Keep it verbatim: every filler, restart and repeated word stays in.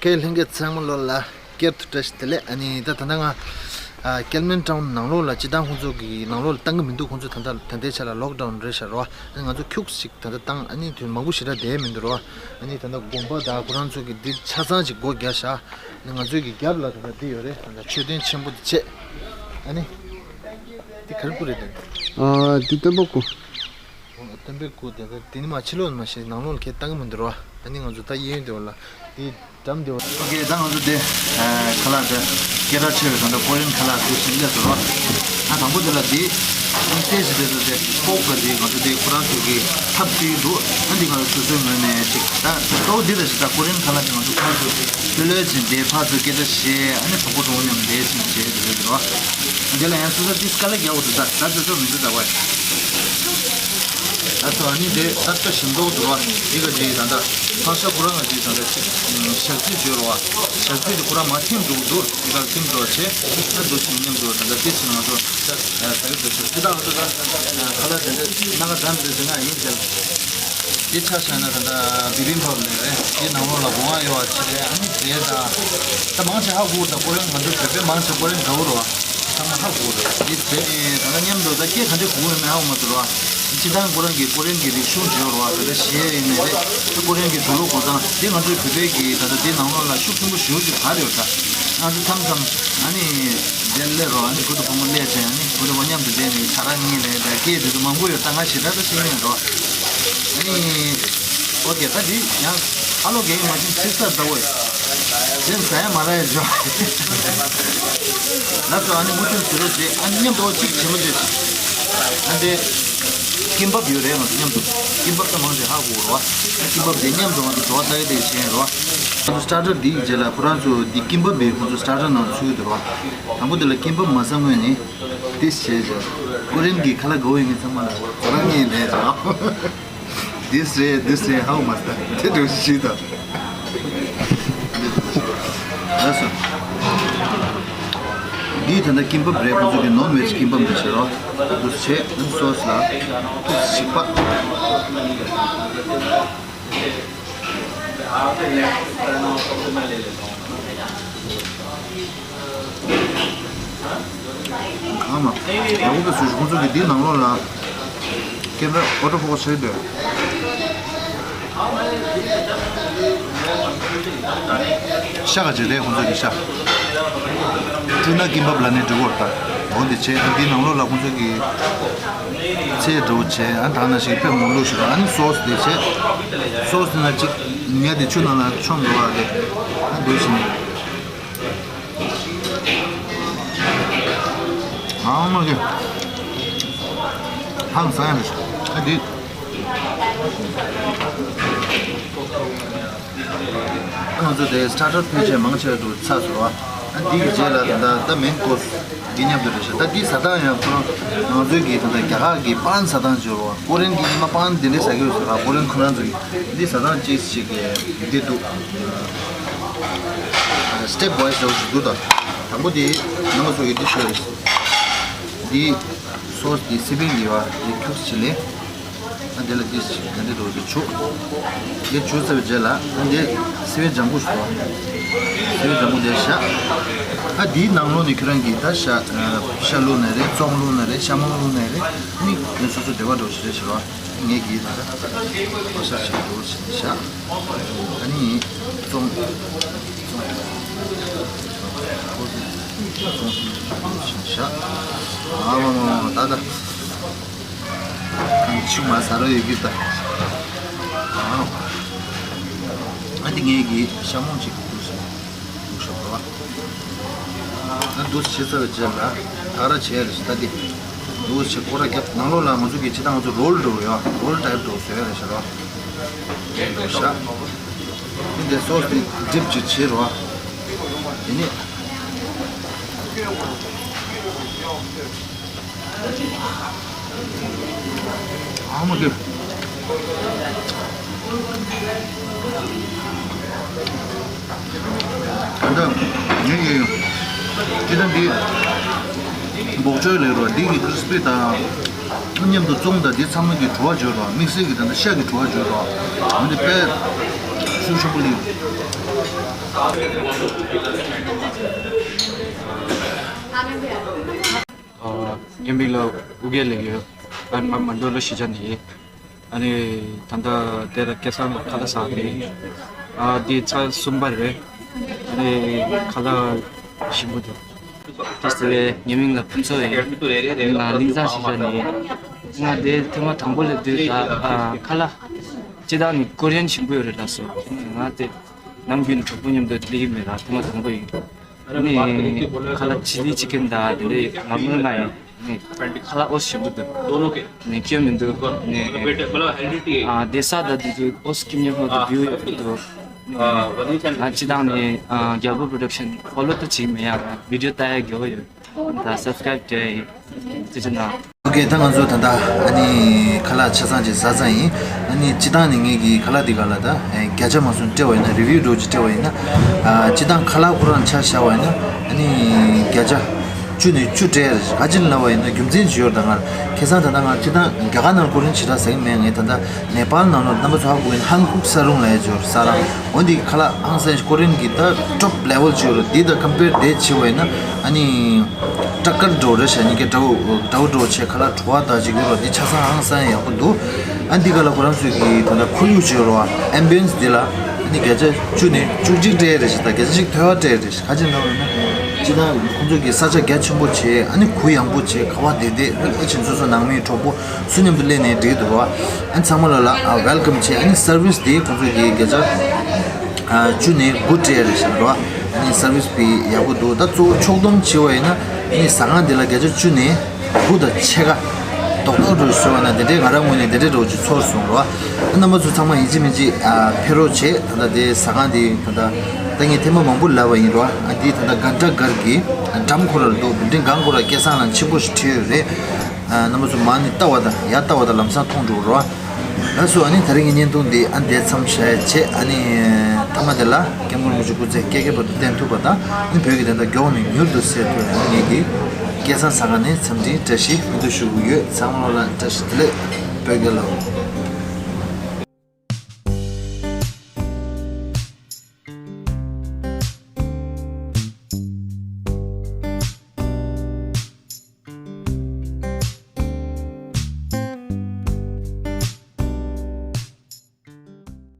ཁྱེད་ལྷན་རྒྱས་ཚང་མ་ལོ་ལ་སྐྱར་དུ་བཀྲ་ཤིས་བདེ་ལེགས། ཨ་ནི་ད་ད་ལྟ་ང་ཨ་ཀེལ་མན་ཊའུན་ནང་ལོགས་ལ་སྤྱི་བཏང་ཁོང་ཚོ་གི་ནང་ལོགས་ལ་བཏང་གི་མི་འདུག་ཁོང་ཚོ་ད་ལྟ་ད་ལྟའི་ཆ་ལ་ལོག་ཌའུན་རེད་ཤག་རོ། ཨ་ནི་ང་ཚོ་ཁྱུག་ཅིག་ད་ལྟ་བཏང་། ཨ་ནི་དུས་མང་པོ་ཞེ་དྲག་བསྡད་མི་འདུག་རོ། ཨ་ནི་ད་ལྟ་དགོན་པ་དང་ཁོ་རང་ཚོ་གི་འདི་ཆ་ཚང་ཅིག་སྒོ་རྒྱག་ཤག་ཨ་ནི་ང་ཚོའི་གི་རྒྱབ་ལ་ད་ལྟ་འདི་ཡོད་རེད། ད་ལྟ་མཆོད་རྟེན་ཆེན་པོ་འདི་བྱས། ཨ་ནི་འདི་ག་རེ་སྐུ་རེད་དེ། ཨ་འདི་སྟོན་པ་སྐུ། སྟོན་པའི་སྐུ་དེ་དེ་ནི་མ་ཕྱི་ལོགས་མ་ཤེས། ནང་ལོགས་ལ་ཁྱེད་ལྟ་གི་མི་འདུག་རོ། ཨ་ནི་ང་ཚོ་ད་གཡས་གཡོན་དེ་བ་ལ་དེ་འགྲམ་དེ་བ། ཨོ་ཁེ། ད་ང་ཚོ་དེ་ཁ་ལག་དེ་སྐད་གྲགས་ཆེ་བའི་ད་ལྟ་ཀོ་རི་ཡན་ཁ་ལག་དེ་ཞིག་སླེབས་སོང་རོ། ཨ་དང་པོ་དེ་ལ་དེ་ཨ་ནི་ཏོག་ཙམ་དེ་ཚོ་དེ་ཕོག་ག་དེ་ང་ཚོ་དེ་ཁོ་རང་ཚོ་གི་ཐབས་བྱེད་ཀྱི་འདུག་ཨ་འདི་ང་ཚོ་སོ་སོའི་ངོས་ནས་ཅིག་ད་གཙོ་བོ་འདི་རེད་ཤག་ད་ཀོ་རི་ཡན་ཁ་ལག་དེ་ང་ཚོ་ཁོ་རང་ཚོ་ལྷོད་ལྷོད་ཅིག་བསྡད། ཕར་ཚུར་སྐད་ཆ་བཤད། ཨ་ནི་གྲོགས་པོ་གྲོགས་མོ་མཉམ་བསྡད་ཅིག་བྱས་དེ་རེད་འདུག་དེ་ལ་ཡང་སོ་སོ་ཏིས་དཀའ་ལས་རྒྱག་དགོས་འདུག་ད་ད་ཚོད་ཚོད་མི་འདུག་ད་བ། ད་ཚོ་ཨ་ནི་དེ་ད་ལྟ་ཞིམ་མདོག་འདུག་བ། འདི་ག་ཅིག་ད་ལྟ་ཕག་ཤ་ཁོ་རང་ག་ཅིག་ད་ལྟ་ཅིག་ཞག་ཚི་བརྗོད་རོགས་བ། ཞག་ཚི་དེ་ཁོ་རང་མ་ཐིམ་འདུག་འདུག་འདི་ག་ཐིམ་འགྲོ་བྱས། ད་འདུག་ཞིམ་མཉམ་འདུག་ད་ལྟ་ཏིས་ང་ཚོ་ད་ད་གི་འདུག་ཞིག་འདི་ད་ང་ཚོ་ད་ཁ་ལག་དེ་འདྲ་སྣ་ཁ་འདྲ་འདྲ་དེ་ང་ཡིན་ཟེར། དེ་ཆ་བཞག་ན་ད་ལྟ་བི་བི་འབབ་ལས་རེད། དེ་ནང་ལོགས་ལ་སྒོ་ང་གཡོ་བ་བྱེད་རེད། ཨ་ནི་རེད། ད་ད་མང་ཆེ་ཧ་གོ་ད་ཀོ་རི་ཡན། ང་ཚོ་བོད་པའི་མང་ཆེ་ཀོ་རི་ཡན་འདྲ་བོ་རེད་བ། ཚང་མ་ཧ་གོ་རེད། དེ་རེད། ད་ལྟ་མཉམ་དུ་ད་སྐད་ག་འདྲ་གོ་ཡོད་མེད་ཧ་གོ་མ་ཐུབ་ར། སྤྱི་བཏང་ཁོ་རང་གི་ཀོ་རི་ཡན་གྱི་རིག་གཞུང་བརྗོད་རེད་བ། ད་ལྟ་གཞས་ཡིན་ནའི་རེད། ད་ཀོ་རི་ཡན་གྱི་འགྲོ་ལུགས་འགྲོ་སྟངས་དེ་ང་ཚོའི་བོད་པའི་གི་ད་ལྟ་དེ་ནང་ལོགས་ལ་ཤུགས་ཆེན་པོ་ཞེ་པོ་ཅིག་བབས་ཡོད་ད། ང་ཚོ་མཚམས་མཚམས་ཨ་ནི་དེར་སླེབས་རོགས། ཨ་ནི་བུ་དང་བུ་མོ་སླེབས་བྱས་ཨ་ནི་བུ་དང་བུ་མཉམ་དུ་བསྡད་ནས་ཇ་རག་གཉིས་ལས་ད་སྐད་དེ་ཚོ་མང་པོ་ཡོད་ད། ང་ཞེ་དྲག་ད་ཤེས་ཀྱི་མེད་རོགས། ཨ་ནི་ཨོ་ཁེ། ད་འདི་ཡང་ཨ་ལོ་རྒན་མ་ཤེས་ཚིག་ས་ཟླ་བོ་ཡིན། གཞན་ཟ་ཡ་མ་རག་ཡ་བྱོས། ང་ཚོ་ཨ་ནི་མུ་མཐུད་བྱེད་རོགས་བྱེད། ཨ་ནི་མཉམ་དུ་ཨོ་གཅིག་བྱེད་མ་བྱེད། ཨ་འདི་ཀིམ་པབ་ཡོད་རེད། ང་ཚོ་མཉམ་དུ་ཀིམ་པབ་ད་མང་ཆེ་ཧ་གོ་རོགས། ཨ་ཀིམ་པབ་དེ་མཉམ་དུ་ང་ཚོ་བྲོ་བ་ལྟ་གི་དེ་བྱས་རོགས། ང་ཚོ་སི་ཊར་ཊར་འདིའི་རྗེས་ལ་ཁོ་རང་ཚོ་འདི་ཀིམ་པབ་བི་ཁོ་ཚོ་སི་ཊར་ཊར་ནང་ཚུད་འདུག་རོགས། དང་པོ་དེ་ལ་ཀིམ་པབ་མ་ཟ་སྔོན་ནས། ཏིས་བྱས་བྱས། ཀོ་རི་ཡན་གྱི་ཁ་ལག་དགའ་བོ་ཡིན་མཁན་ཚང་མ་ལ་ཁོ་རང་ངས་ལས་བྱས། ཏིས་རེད་ཏིས་རེད་ཧའོ་མ་སྟ་དེ་འདྲ་ཞིག་དང་། ལགས་སོ། འདི་ད་ལྟ་ཀིམ་པབ་རེད། ཁོ་ཚོ་གི་ནོན་ཝེཇ་ཀིམ་པབ་འདི་བྱས་རོགས། འདུག་བྱས་སོ་སི་ལ་ཏིས་ཞིག་པ། ཨ་མ། ཡག་པོ་གི་སུ་ཞིག་ཁོང་ཚོ་གི་འདི་ནང་ལོགས་ལ་ཀེམ་ར་ཨོ་ཊོ་ཕོ་ཁས་བྱེད་འདོད། ཤ་ག་ཅིག་རེད་ཁོང་ཚོ་གི་ཤ། ཊུ་ན་ཀིམ་པབ་ལ་ནི་འགྲིག་གོ་ད། འོ་འདི་བྱས་འདི་ནང་ལོགས་ལ་ཁོང་ཚོ་གི་ཚལ་འདྲ་བོ་བྱས། ཨ་ད་ནང་བཞིན་དཔེ་མང་པོ་ཞིག་ར། ཨ་ནི་སོ་སི་དེ་བྱས། སོ་སི་དེ་ན་གཅིག་ཉལ་དེ་ཆུ་ནང་ལ་མཆོང་འགྲོ་བ་དེ། ཨ་འདུག་བཞིན། ཨ་མ་གི། ཧང་སང་ཡ་རེད། ཨ་འདི། ང་ཚོ་དེ་སི་ཊར་ཊར་ཕལ་ཆེར་མང་ཆེ་བ་འདུག་ཚར་སོང་བ། ཨ་འདི་གི་རྗེས་ལ་ད་ད་མེན་ཀོ་སི་འདི་མཉམ་དུ་རེད་ཤག་ད་འདི་ཟ་སྟངས་ཡང་ཁོ་རང་ང་ཚོའི་གི་ད་ད་རྒྱ་གར་གི་པན་ཟ་སྟངས་བྱོས་རོགས། ཀོ་རི་ཡན་གི་ཉི་མ་པན་འདི་འདྲའི་ཟ་གི་ཡོད་ཟེར་ར། ཀོ་རི་ཡན་ཁོ་རང་ཚོ་གི་འདི་ཟ་སྟངས་ཅིག་ཅིག་གི་འདི་འདུག་སི་ཊེབ་ཝའི་སི་འདྲ་བོ་ཞིག་འདུག་ད་དང་པོ་དེ་ནང་ལ་སོ་གི་འདི་ཤོར་རེད། འདི་སོ་སི་འདི་སི་པིང་འདི་བ་འདི་ཁྱུག་ཅིག་ལེན། ཨ་འདི་ལ་འདི་ཞིག་ག་འདི་འདྲ་བོ་འདི་བྱུག་འདི་བྱུག་ཚར་བའི་རྗེས་ལ་ཨ་འདི་སི་པིང་ལྗང་ཁུ་ཞིག་འདུག་སི་པིང་ལྗང་ཁུ་འདི་བཞག་ཨ་འདིའི་ནང་ལོགས་ནས་ཁྱོད་རང་གིས་ད་ཤ་ཤ་བླུགས་ན་རེད། བཙོང་བླུགས་ན་རེད། ཤ་མང་བླུགས་ན་རེད། ཨ་ནི་སོ་སོ་འདོད་པ་འདྲ་བོ་ཞིག་རེད་ཤག་རོ། ངས་གིས་ད་ལྟ་བག་ཆགས་ཆེན་པོ་ཞིག་བཞག་ཨ་ནི་བཙོང་བཙོང་བཙོང་ཞིག་བཞག་ཨ་མ་མ་མ་ད་ད་གང་ཆུ་མ་ཟ་རོ་ཡོད་གི་ད། ཨ་ནི་ངས་གིས་ཤ་མོང་ཅིག་བླུགས་ཤིག་བླུགས་ཤོག་རོ། ཨ་འདུག་བྱས་ཚར་བའི་རྗེས་ལ་ད་ར་བྱས་རེད་ཤག་ད་འདི་འདུག་བྱས་སྐོར་ར་བརྒྱབ། ནང་ལོགས་ལ་ང་ཚོ་གི་ཅི་ད་ང་ཚོ་རོལ་འགྲོ་ཡོད། རོལ་ཊའིབ་འགྲོ་བཟོས་རེད་ཤག་རོ། འགྲོ་ཤག་འདི་སོ་སི་འདི་ཌིབ་ཅིག་བྱས་རོ། དེ་ནས། ཨ་མ་གི། ད་ལྟ་ངས་ཡོད་ཡོད། ཅི་ད་འདི་འབོག་ཅོའི་ལས་རོ། འདི་གི་ཀི་རི་སི་པི་དང་མཉམ་དུ་བཙོང་དང་འདི་ཚང་མ་གི་བྲོ་བ་བརྗོད་རོ། དམིགས་བསལ་གྱི་ད་ལྟ་ཤ་གི་བྲོ་བ་བརྗོད་རོ། འོན་ཏེ་དཔེ་ཤུགས་ཆེན་པོ་ལི། ཨ། ངའི་མིང་ལ་ཨུ་རྒྱན་ལབ་ཡོད། ཨ་ནི་ང་མོན་གྷོ་ལ་གཞིས་ཆགས་ནས་ཡིན། ཨ་ནི་ད་ལྟ་དེ་ལ་སྐལ་བཟང་ལ་ཁ་ལག་ཟ་གི་ཡིན། ཨ། འདི་ཚར་གསུམ་པ་རེད། ཨ་ནི་ཁ་ལག་ཞིམ་པོ་འདུག། བཀྲ་ཤིས་བདེ་ལེགས། ངའི་མིང་ལ་ཕུན་ཚོགས་ཡིན། ང་གླིང་ཚང་གཞིས་ཆགས་ནས་ཡིན། ང་འདི་ཐེངས་མ་དང་པོ་སླེབས་དུས་ད། ཨ། ཁ་ལག་སྤྱིར་བཏང་ནས་ཀོ་རི་ཡན་ཞིམ་པོ་ཡོད་རེད་ལབ་སོང་། ང་དེ་ནམ་རྒྱུན་གྲོགས་པོ་མཉམ་དུ་སླེབས་ཀྱི་མེད་ལ། ཐེངས་མ་དང་པོ་ཡིན། ནི་ཁ་ལག་ཆི་ལི་ཅི་ཀན་དང་དེ་འདྲའི་ལམ་ལྷོང་ང་ཡིན། ནི་ཁ་ལག་ཨོ་ཞིམ་པོ་འདུག། ནི་སྐྱོན་མི་འདུག། ནི་ཨ། དེ་ས་ད་དེ་དུས་ཨོ་སྐྱིད་ཉོ་ཧོ་དུ་བིའུ་ཡོད་འདུག། ནི་ང་སྤྱིར་བཏང་ནི། ཨ། རྒྱལ་པོ་པོ་རོ་ཌག་ཤན་ཕོ་ལོ་ད་བྱེད་ཀྱི་མེད་ཡ། བི་ཌིའོ་ལྟ་ཡ་དགའ་པོ་ཡོད། ད་སབ་སི་ཀ་རེབ་བྱས་ཡིན། ཐུགས་རྗེ་གནང་། ཨོ་ཀེ། ད་ང་ཚོ་ད་ལྟ་ཨ་ནི་ཁ་ལག་ཆ་ཚང་ཅིག་ཟ་ཚར་ཡིན། ཨ་ནི་སྤྱིར་བཏང་ནི་ངེད་ཀྱི་ཁ་ལག་འདི་ག་ལ་ད་བརྒྱ་ཆ་མ་སོང་སྤྲད་པ་ཡིན་ན། རི་བིའུ་འདྲ་བོ་ཅིག་སྤྲད་པ་ཡིན་ན། ཨ། སྤྱིར་བཏང་ཁ་ལག་ཁོ་རང་ཆ་བཞག་པ་ཡིན་ན། ཨ་ནི་བརྒྱ་ཆ་བཅུ་ནས་བཅུ་སྤྲད་རེད། ག་ཅི་ལབ་པ་ཡིན་ན་རྒྱུ་མཚན་ཅིག་ཡོད་རེད། ད་ང་ཁ་སང་ད་ལྟ་ང་སྤྱིར་བཏང་རྒྱ་གར་ནང་ལ་ཀོ་རི་ཡན་ཞེ་དྲག་ཟ་གི་མེད། ངས་ད་ལྟ་ནེ་པཱལ་ནང་ལ་རྣམ་པ་ཚོ་ཧ་གོ་གི་ཡིན། ཧན་ཀུག་ས་རུང་ལབ་ཡ་ཅིག་ཡོད་རེད། ཟ་ར། འོ་འདི་ཁ་ལག་ཧང་སང་། ཀོ་རི་ཡན་གྱི་ད་ཊོབ་ལེ་ཝལ་ཅིག་ཡོད་རེད། འདི་དང་ཀམ་པེར་དེ་བྱེད་པ་ཡིན་ན། ཨ་ནི་ཊ་ཀར་འདྲ་བོ་རེད་ཤག། ཉིན་གྱི་འདྲ་བོ་འདྲ་བོ་འདྲ་བོ་བྱས། ཁ་ལག་བྲོ་བ་དང་ཅིག་ཡོད་རེད། འདི་ཆ་ཚང་ཧང་སང་ཡག་པོ་འདུག། ཨ། འདི་ག་ལ་ཁོ་རང་ཚོས་ཀྱི་ད་ལྟ་ཁོར་ཡུག་ཅིག་ཡོད་རེད་པ། ཨེམ་བི་ཡན་སི་འདི་ལ་ཨ་ནི་བརྒྱ་ཆ་བཅུ་ནས་བཅུ་གཅིག་སྤྲད་རེད་ཤག། ད་བརྒྱ་ཆ་གཅིག་ཐོལ་པ་སྤྲད་རེད་ཤག། ག་ཅི་ལབ་པ་ཡིན་ན། སྤྱིར་བཏང་ཁོང་ཚོས་ཀྱི་ས་ཆ་རྒྱ་ཆེན་པོ་བྱས། ཨ་ནི་གུ་ཡངས་པོ་བྱས། ཁ་པར་བསྡད་བསྡད། ཨ་ནི་ཕལ་ཆེར་སོ་སོ་ནང་མི་གྲོགས་པོ་སུ་མཉམ་དུ་སླེབས་ནའི་འགྲིག་འདུག་ར། ཨ་ནི་ཚང་མ་ལ་ལ་ཨ་ཝེལ་ཀམ་བྱས། ཨ་ནི་སར་བིས་དེ་ཁོང་ཚོས་ཀྱི་བརྒྱ་ཆ་ཨ་བཅུ་ནས་དགུ་སྤྲད་རེད་ཤག་ར། ཨ་ནི་སར་བིས་པི་ཡག་པོ་འདུག། ད་གཙོ་བོ་ཕྱོགས་བསྡོམས་བྱས་པ་ཡིན་ན། ཨ་ནི་ཟ་ཁང་འདི་ལ་བརྒྱ་ཆ་བཅུ་ནས་དགུ་དང་ཕྱེད་ཀ། རྡོག་རྡོག་འདྲ་བོ་ཟེར་བ་ན། དེ་འདྲའི་ང་རང་ངོས་ནས་དེ་འདྲའི་འདྲ་བོ་ཅིག་ཚོར་སོང་ར། ཨ། རྣམ་པ་ཚོ་ཚང་མ་ཡིན་གཅིག་མིན་གཅིག་ཨ་ཕེབས་རོགས་བྱེད། ད་ལྟ་དེ་ཟ་ཁང་འདི་ད་ལྟ་ད་ངས་ཐེངས་མ་མང་པོ་ལབ་པ་ཡིན་ར། ཨ། འདི་ད་ལྟ་གྷན་ཊ་གྷར་གྱི་འགྲམ་ཁོ་ར་ལ་འདུག། བྷིལ་ཌིང་སྒང་ཁོ་ར་སྐལ་བཟང་ལགས་ཆེན་པོ་ཞིག་བྲིས་ཡོད་རེད། ཨ། རྣམ་པ་ཚོ་མར་ནས་ལྟ་བ་དང་ཡར་ལྟ་བ་དང་ལམ་སང་མཐོང་འགྲོ་ར། ལགས་སོ། ཨ་ནི་ད་རིང་གི་བརྙན་ཐུང་འདི་ཨ་འདིར་མཚམས་བཞག་ཡ་བྱེད། ཨ་ནི་མཐའ་མ་དེ་ལ་སྐྱབས་མགོན་རིན་པོ་ཆེ་སྐུ་ཚེ་བསྐལ་བསྐལ་བར་དུ་བརྟན་ཐུབ་པ་དང་། ཨ་ནི་བོད་ཀྱི་བདེན་མཐའ་མགྱོགས་ནས་མྱུར་དུ་གསལ་ཐུབ་ཡ། ཨ་ནི་ངེད་ཀྱི་སྐལ་བཟང་ཟ་ཁང་ནས་འཚམས་འདྲིའི་བཀྲ་ཤིས་སྨོན་འདུན་ཞུ་གི་ཡོད། ཚང་མ་ལ་བཀྲ་ཤིས་བདེ་ལེགས། བོད་རྒྱལ་ལོ།